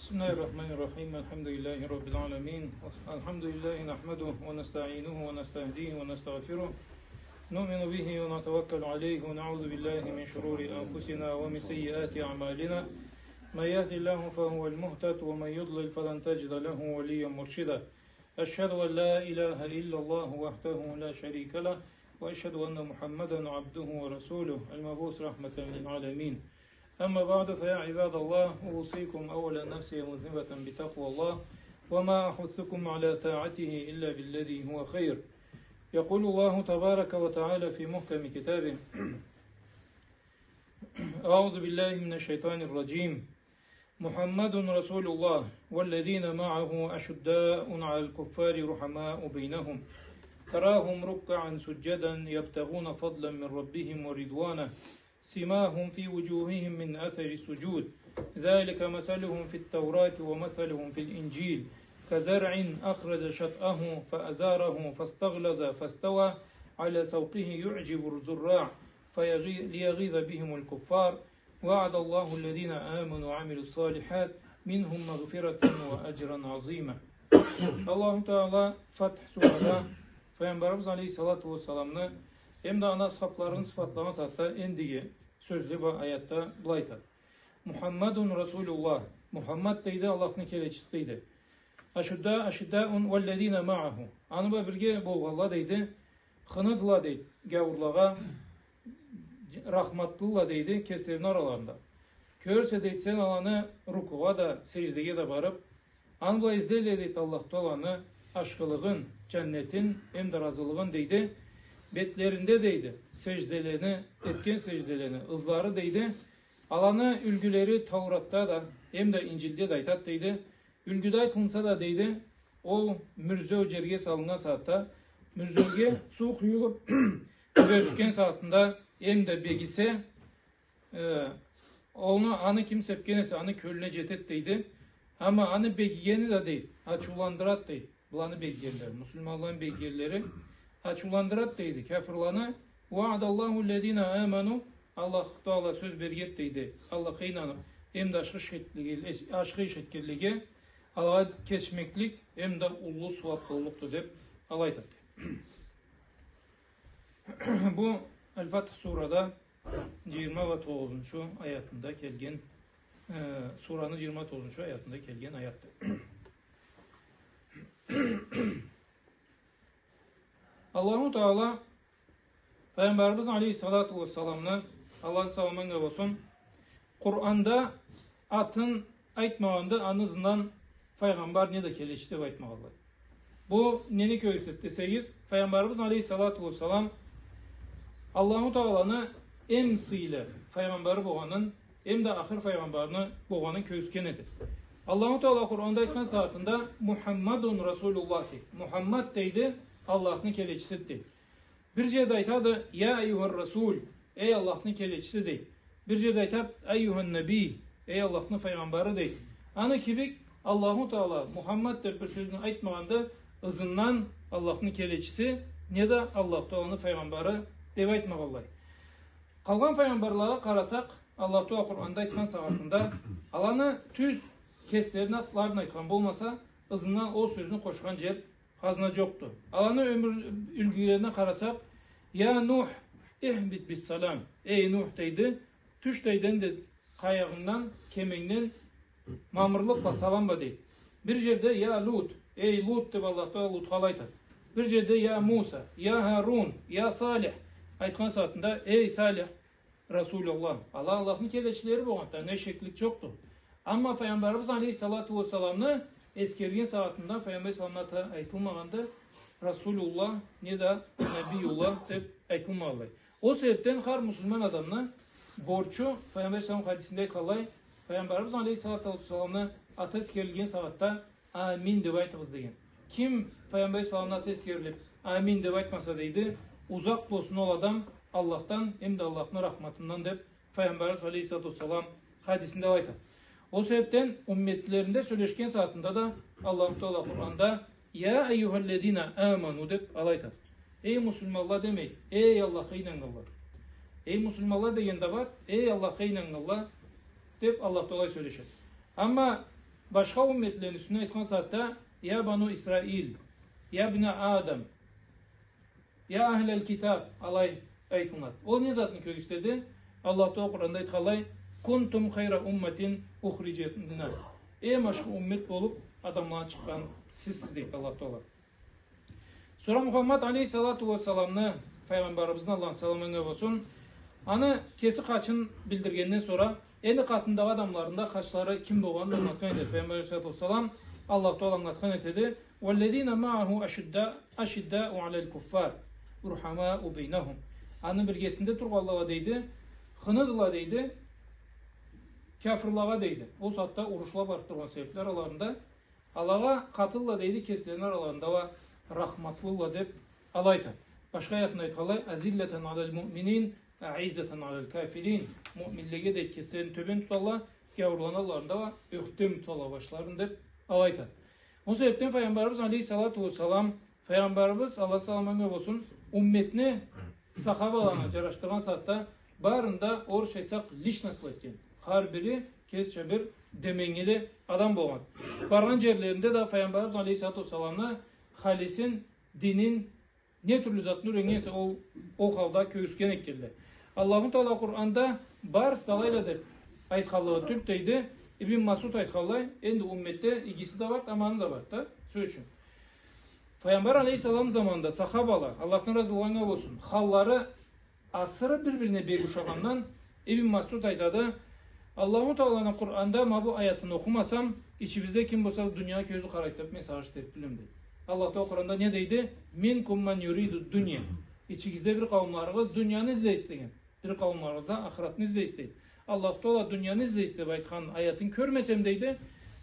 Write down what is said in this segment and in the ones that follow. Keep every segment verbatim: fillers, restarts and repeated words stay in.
بسم الله الرحمن الرحيم. الحمد لله رب العالمين. الحمد لله نحمده ونستعينه ونستهديه ونستغفره. نؤمن به ونتوكل عليه ونعوذ بالله من شرور أنفسنا ومن سيئات أعمالنا. من يهد الله فهو المهتد ومن يضلل فلن تجد له وليا مرشدا. أشهد أن لا إله إلا الله وحده لا شريك له، وأشهد أن محمدا عبده ورسوله المبعوث رحمة للعالمين. أما بعد، فيا عباد الله، أوصيكم أولا نفسي مذنبة بتقوى الله، وما أحثكم على طاعته إلا بالذي هو خير. يقول الله تبارك وتعالى في محكم كتابه: أعوذ بالله من الشيطان الرجيم. محمد رسول الله والذين معه أشداء على الكفار رحماء بينهم، تراهم ركعا سجدا يبتغون فضلا من ربهم ورضوانا، سيماهم في وجوههم من أثر السجود، ذلك مثلهم في التوراة ومثلهم في الإنجيل، كزرع أخرج شطأه فأزاره فاستغلظ فاستوى على سوقه يعجب الزراع فيغي-، ليغيظ بهم الكفار، وعد الله الذين آمنوا وعملوا الصالحات منهم مغفرة وأجرا عظيما. Аллаху Таала Фатх сурада Файгъамбарыбыз алейхиссалату уассаламны эмда аны асхабларын сыфатлагъан сагъатда эндиги сёзле бу аятда былай айтады. Мухаммадун Расулуллах. Мухаммад дейди, Аллахны келечиси дейди. Ашудда, ашиддаун валлазина мааху. Аны бла бирге болгъанла дейди, хыныдыла дейди гяуурлагъа, рахматлыла дейди кеслерини араларында. Кёрсе дейди сен аланы рукугъа да, сеждеге да барып, аны бла излейле дейди Аллаху Тааланы ашхылыгъын, джаннетин, эмда разылыгъын дейди. Бетлеринде дейди сежделени, этген сежделени ызлары дейди. Аланы юлгюлери Тауратда да, эмда Инжилде да айтады дейди. Юлгюде айтылынса да дейди, ол мюрзеу джерге салыннган сагъатда, мюрзеуге суу къуюлуп, бёсген сагъатында эмда бегисе, э, ону, аны ким сепген эсе, аны кёлюне джетеди дейди. Амма аны бегигени да дейди, ачыуландырады дейди. Буланы бегигенлери, муслиманланы бегигенлери ачыуландырады дейди кяфырланы. Ваадаллаху ллазина аману, Аллаху Таала сёз берген дейди, Аллахха ийнанып, эмда ашхы иш эт-, ашхы иш этгенлеге, алагъа кечмеклик, эмда уллу сууаплылыкъды деп, алай айтады. Бу Аль-Фатх сурада джыйырма бла тогъузунчу аятында келген, э, сураны джыйырма тогъузунчу аятында келген аятды. Аллаху Таала Пайгъамбарыбыз алейхиссалату уассаламны, Аллахны саламы анга болсун, Къуранда атын айтмагъанды, аны ызындан файгъамбар неда келечи деп айтмагъанлай. Бу нени кёргюзтеди десегиз, Файгъамбарыбыз алейхиссалату уассалам Аллаху Тааланы эм сыйлы файгъамбары болгъанын, эмда ахыр файгъамбарыны болгъанын кёргюзтген эди. Аллаху Таала Къуранда айтхан сагъатында Мухаммадун Расулуллах дейди. Мухаммад дейди, Аллахны келечисиди дейди. Бир джерде айтады, я айюхар расул, эй Аллахны келечиси дейди. Бир джерде айтады, айюхан наби, эй Аллахны файгъамбары дейди. Аны кибик Аллаху Таала Мухаммад деп бир сёзню айтмагъанды, ызындан Аллахны келечиси, неда Аллаху Тааланы файгъамбары деп айтмагъанлай. Къалгъан файгъамбарлагъа къарасакъ, Аллаху Таала Къуранда айтхан сагъатында, аланы тюз кеслерини атларын айтхан болмаса, ызындан ол сёзню къошхан джер хазна джокъду. Аланы ёмюр юлгюлерине къарасакъ, я Нух, ихбит биссалам. Эй Нух дейди, тюш дейди энди къайыгъынгдан, кеменгден мамырлыкъ бла, салам бла дейди. Бир джерде я Лут, эй Лут деп Аллаху Таала Лутха алай айтады. Бир джерде я Муса, я Харун, я Салих айтхан сагъатында, эй Салих, Расулуллах. Ала Аллахны келечилери болгъанды, анда шеклик джокъду. Амма Файгъамбарыбыз алейхиссалату уассаламны эсгерген сагъатында Файгъамбар саламны аты айтылмагъанды, Расулуллах неда Набиюллах деп айтылмагъанлай. Ол себепден хар муслиман адамны борчу, Файгъамбар салам хадисинде айтханлай, Файгъамбарыбыз алейхиссалату уассаламны аты эсгерилген сагъатда амин деп айтыгъыз деген. Ким Файгъамбар саламны аты эсгерилип, амин деп айтмаса дейди, узакъ болсун ол адам Аллахдан, эмда Аллахны рахматындан деп Файгъамбарыбыз алейхиссалату уассалам хадисинде алай айтады. Ол себепден умметлеринде сёлешген сагъатында да Аллаху Таала Къуранда, я айюхаллазина аману деп алай айтады. Эй муслиманла демей, эй Аллахха ийнаннганла. Эй муслиманла деген да бар, эй Аллахха ийнаннганла деп Аллаху Таала сёлешеди. Амма башха умметлени юсюнден айтхан сагъатда: «Я бану Исраил, я бна Адам, я ахлал китаб», алай айтылынады. Ол не затны кёргюзтеди? Аллах Тагъала Къуранда айтханлай: «Кунтум хайра умматин ухриджат линнас». Эм ашхы уммет болуп адамлагъа чыкъгъан сизсиз, дейди Аллах Тагъала. Сора Мухаммад алейхиссалату уассаламны, файгъамбарыбызны, Аллахны саламы анга болсун, аны кеси къачын билдиргенден сора, энди къатындагъы адамларында къачлары ким болгъанын ангылатхан этеди. Файгъамбар алейхиссалату уассалам, Аллах Тагъала ангылатхан этеди: «Уаллазина мааху ашидда, ашиддау алал куффар, рухамау байнахум». Аны биргесинде тургъанлагъа, дейди, хыныдыла, дейди, кяфырлагъа, дейди. Ол сагъатда урушла барып тургъан себепли араларында, алагъа къатылла, дейди, кеслерини араларында уа рахматлыла деп алай айтады. Башха аятында айтханлай: «Азиллатан алал муъминин, аиззатан алал кафирин». Муъминлеге, дейди, кеслерин тёбен туталла, гяуурланы алларында уа ёхтем туталла башларын деп алай айтады. Ол себепден файгъамбарыбыз алейхиссалату уассалам, файгъамбарыбыз, Аллах саламы анга болсун, умметни сахабаларына джарашдыргъан сагъатда барын да, орусча айтсакъ, личностьла этген. Хар бири кесича бир деменгили адам болгъан. Баргъан джерлеринде да файгъамбарыбыз алейхиссалату уассаламны халисин, динин, не тюрлю затны юреннген эсе, ол, ол халда кёргюзтген этгенле. Аллаху Тагъала Къуранда барысы да алайла деп айтханлыгъы тюлдю, дейди. Ибн Масъуд айтханлай, энди умметде игиси да барды, аманы да барды да. Сёз ючюн, файгъамбар алейхиссалам заманында сахабала, Аллахдан разылыгъы анга болсун, халлары асыры бир-бирине бек ушагъандан, Ибн Масъуд айтады: «Аллаху Тагъаланы Къуранда ма бу аятын окъумасам, ичибизде ким болса да дуниягъа кёзю къарайды деп, мен сагъыш этип билеме», дейди. Аллах Тагъала Къуранда не дейди? «Минкум ман юриду дунья». Ичигизде бир къауумларыгъыз дунияны излейди деген. Бир къауумларыгъыз да ахыратны излейди дейди. Аллах Тагъала «дунияны излейди» деп айтхан аятын кёрмесем, дейди,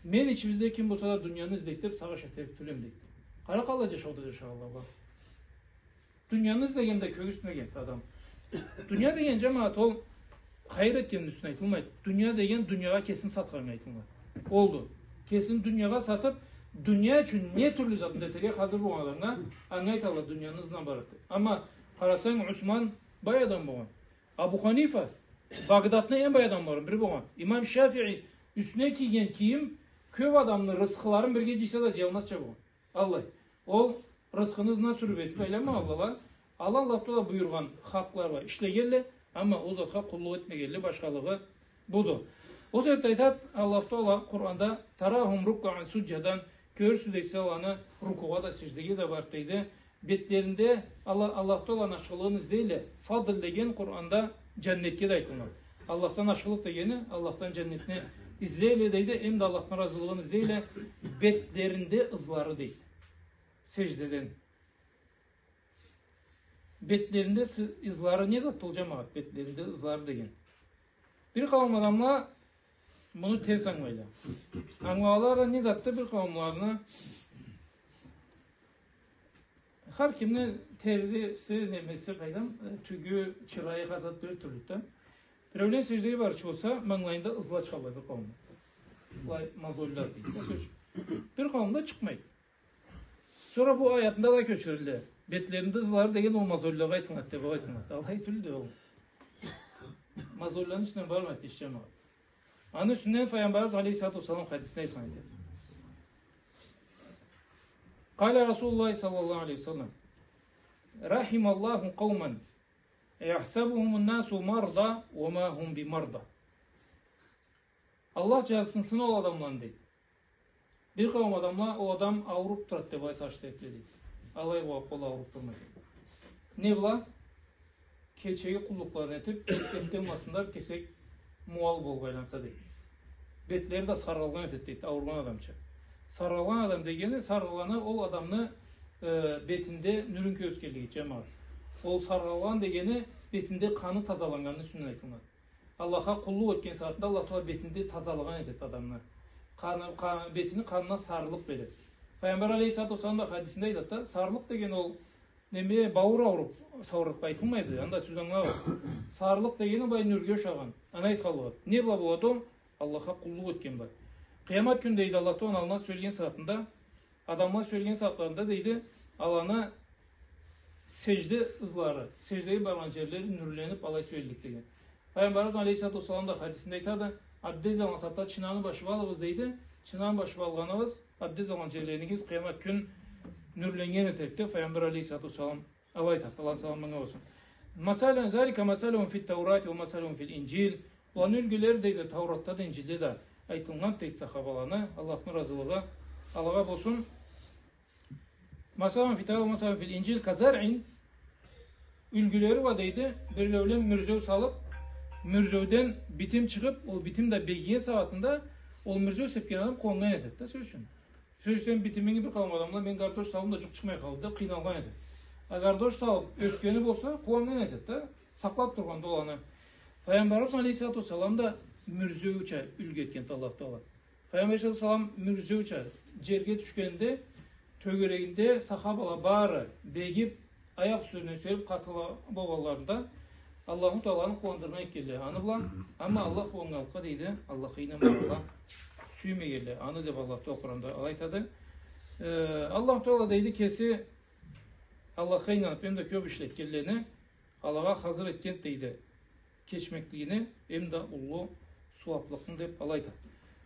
мен ичибизде ким болса да дунияны излейди деп сагъыш этип билеме, дейди. Къара къаллай джашауда джашагъанлагъа. Дунияны излеген да кёргюзтмеген адам. Дуния деген, джамагъат, ол хайыр этгенни юсюне айтылмайды. Дуния деген дуниягъа кесин сатханнга айтылады. Олду. Кесин дуниягъа сатып, дуния ючюн не тюрлю затны да этерге хазыр болгъан адамгъа анга айталла, дунияны ызындан барады деп. Амма къарасанг, Усман бай адам болгъан. Абу Ханифа Багдадны эм бай адамларыны бири болгъан. Имам Шафии юсюне кийген кийим кёп адамны рысхыларын бирге джыйса да джыялмазча болгъан. Аллай. Ол рысхыны ызына сюрюп этип айланмагъанла. Ала Аллах Тагъала буюргъан хакълагъа ишлегенле, амма ол затха къуллукъ этмегенле, башхалыгъы буду. Ол себепден айтады Аллах Тагъала Къуранда: «Тарахум руккаан суджадан», кёрюрсюз, дейди, сиз аланы рукугъа да, сиждеге да барып, дейди. Бетлеринде Алла-, Аллах Тагъаланы ашхылыгъын излейле. Фадл деген Къуранда джаннетге да айтылады. Аллахдан ашхылыкъ дегени, Аллахдан джаннетни излейле, дейди, эм да Аллахдан разылыгъын излейле, бетлеринде ызлары, дейди. Сеждеден. Бетлеринде сы-, ызлары не зат ол, джамагъат, бетлеринде ызлары деген? Бир къауум адамла муну терс ангылайла. Ангылагъанлары не затды? Бир къауумланы хар кимни териси, немеси, къайдам, э, тюгю, чырайы, хар зат бир тюрлю да. Биреулен сеждеге барырча болса, мангылайында ызла чыгъалла бир къауумну. Былай мозольлар дейди. Сёз ючюн. Бир къауумда чыкъмайды. Сора бу аятында да кёчюрюлдю. Бетлеринде ызлары деген ол мозольлагъа айтылынады, деб айтылынады. Алай тюлдю ол. Мозольланы ичинден бармайды, джамагъат. Аны юсюнден Файгъамбарыбыз алейхиссалату уассалам хадисинде айтхан эди. قال رسول الله صلى الله عليه وسلم: رحم الله قوما يحسبهم الناس مرضى وما هم بمرضى. Аллах джазыкъсынсын ол адамланы, дейди. Бир къауум адамла, ол адам ауруб турады деб алай сагъыш этеди, дейди. Алай бла ол ауруб турмайды. Не бла? Кечеги къуллукъларын этиб, эртден бла сындырыб, кесек муал болуб айланса, дейди. Бетлери да саргъалгъан этеди, дейди, ауругъан адамча. Саргъалгъан адам дегени, саргъалгъаны ол адамны, э, бетинде нюрюн кёргюзгенлиги, джамагъат. Ол саргъалгъан дегени бетинде къаны тазаланнганыны юсюнден айтылады. Аллахха къуллукъ этген сагъатында Аллах Тагъала бетинде тазалыгъын этеди адамны. Къаны, къа-, бетини къанына сарылыкъ береди. Файгъамбар алейхиссалату уассалам да хадисинде айтады да, сарылыкъ деген ол, неме, бауур ауруб, сарылыкъ айтылмайды, анда тюз ангылагъыз. Сарылыкъ дегени былай нюрге ушагъан. Аны айтханлыгъы. Не бла болады ол? Аллахха къуллукъ этген бла. Къыямат кюн, дейди, Аллах Тагъаланы аллына сюелген сагъатында, адамла сюелген сагъатларында, дейди, аланы сежде ызлары, сеждеге баргъан джерлери нюрлениб алай сюеллик деген. Файгъамбарыбыз алейхиссалату уассалам да хадисинде айтады, абдез алгъан сагъатда чынаны бла ачыб алыгъыз, дейди, чындан бошап алгъаныгъыз, абдез алгъан джерлеригиз къыямат кюн нюрленнген этеди деб, Файгъамбар алейхиссалату уассалам алай айтады, Аллахны саламы анга болсун. Масалу-, залика масалухум фит-Таурати уа масалухум фил-Инджил. Буланы юлгюлери, дейди, Тауратда да, Инджилде да айтылгъан, дейди, сахабаланы, Аллахны разылыгъы алагъа болсун. Масалухум фит-Таурати уа масалухум фил-Инджил казаръин. Юлгюлери уа, дейди, бирлеулен мюрзеу салыб, мюрзеуден битим чыгъыб, ол битим да бегиген сагъатында ол мюрзеу сепген адам къууаннган этеди да, сёз ючюн. Сёз ючюн, сен битиминги бир къауум адамла, мен гардош салдым да джукъ чыкъмай къалды деб къыйналгъан этеди. А гардош салыб ёсгени болса, къууаннган этеди да, сакълаб тургъанды ол аны. Файгъамбарыбыз алейхиссалату уассалам да мюрзеуча юлгю этгенди Аллаху Тагъала. Файгъамбар алейхиссалату уассалам мюрзеуча джерге тюшгенде, тёгерегинде сахабала бары бегиб, аякъ юсюнден сюелиб, къатыла болгъанларында Аллаху Тагъаланы къууандыргъан этгенле аны бла. Амма Аллах къууаннганлыкъгъа, дейди, Аллахха ийнанмагъанла сюймегенле аны деб Аллаху Тагъала Къуранда алай айтады. Э, Аллаху Тагъала, дейди, кеси Аллахха ийнаныб, эм да кёб ишлетгенлени алагъа хазыр этгенди, дейди, кечмеклигини, эм да уллу сууаблыкъны деб алай айтады.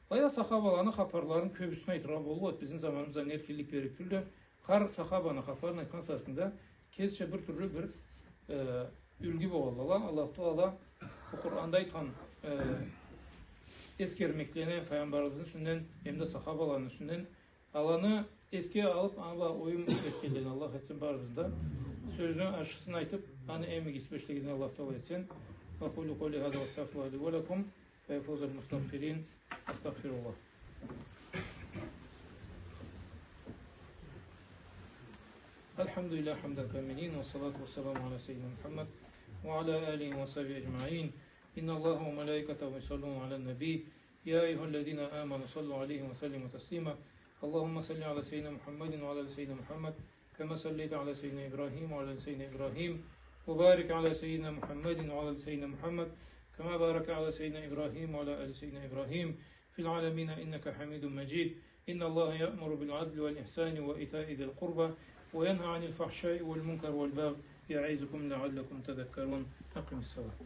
Былайда сахабаланы хапарларын кёбюсюн айтыргъа боллукъ эди, бизни заманыбызда эркинлик берик тюлдю. Хар сахабаны хапарын айтхан сагъатында кесича бир тюрлю бир, э, юлгю болгъанла. Аллаху Тагъала бу Къуранда айтхан, э, эсгермеклени Файгъамбарыбызны юсюнден, эм да сахабаланы юсюнден аланы эсге алыб, аны бла оюн этгенледен Аллах этсин барыбызны да. Сёзню ашхысын айтыб, аны эм иги исбешлегинден Аллах Тагъала этсин. أقول قولي هذا وأستغفر الله لي ولكم ويا فوز المستغفرين. أستغفر الله. الحمد لله حمد الكاملين، والصلاة والسلام على سيدنا محمد وعلى آله وصحبه أجمعين. إن الله وملائكته يصلون على النبي، يا أيها الذين آمنوا صلوا عليه وسلموا تسليما. اللهم صل على سيدنا محمد وعلى آل سيدنا محمد، كما صليت على سيدنا إبراهيم وعلى آل سيدنا إبراهيم، وبارك على سيدنا محمد وعلى آل سيدنا محمد، كما باركت على سيدنا إبراهيم وعلى آل سيدنا إبراهيم في العالمين إنك حميد مجيد. إن الله يأمر بالعدل والإحسان وإيتاء ذي القربى وينهى عن الفحشاء والمنكر والبغي يعظكم لعلكم تذكرون. أقم الصلاة.